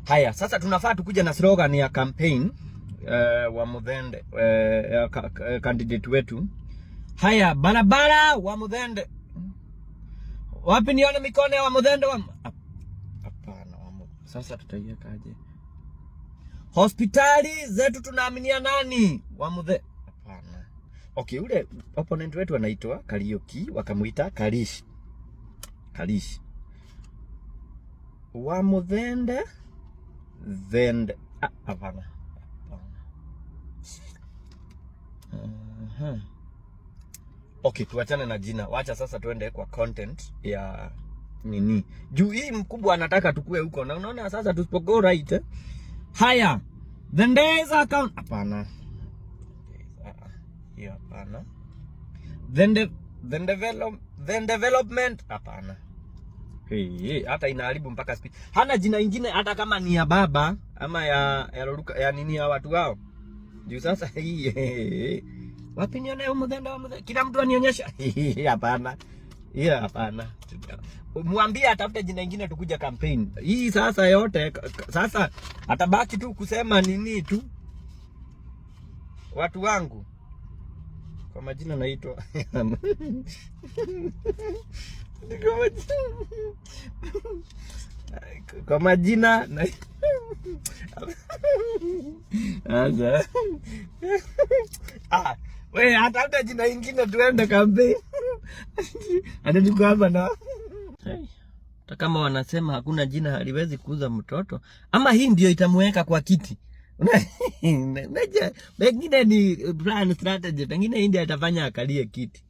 Haya, sasa tunafaa tukuja na slogan ya campaign wa Muthende, ya candidate wetu. Haya, barabara wa Muthende. Wapi nione mikono ya wa Muthende wa Hapana, sasa tutaiweka aje? Hospitali zetu tunaaminia nani? Wa Muthe. Hapana. Okay, ule opponent wetu anaitwa Kariuki, wakamuita Karish. Karish. Wa Muthende Thende. Ah, hapana. Hapana. Aha. Okay, tuachane na jina. Wacha sasa tuende kwa content ya nini. Juu hii mkubwa anataka tukue huko na unaona sasa tusipo go right. Eh? Haya. The days account. Hapana. Ah, ah. Hiyo hapana. Then development hapana. Hey, hey, hata inaharibu mpaka speech. Hana jina ingine hata kama ni ya baba ama ya Ruka, ya nini ya watu wao. Juu sasa hii hey, wapi nione Muthende wa Muthende? Kila mtu anionyesha. Hapana. Hiyo hapana. Mwambie atafute jina ingine tukuja campaign. Hii sasa yote sasa atabaki tu kusema nini tu. Watu wangu. Kwa majina naitwa kwa majina na Sasa. Ah, we hata jina ingine tuende campaign. Hata tuko hapa na hata kama wanasema hakuna jina haliwezi kuuza mtoto, ama hii ndio itamweka kwa kiti. Unajua, pengine ni plan strategy, pengine hii ndio atafanya akalie kiti.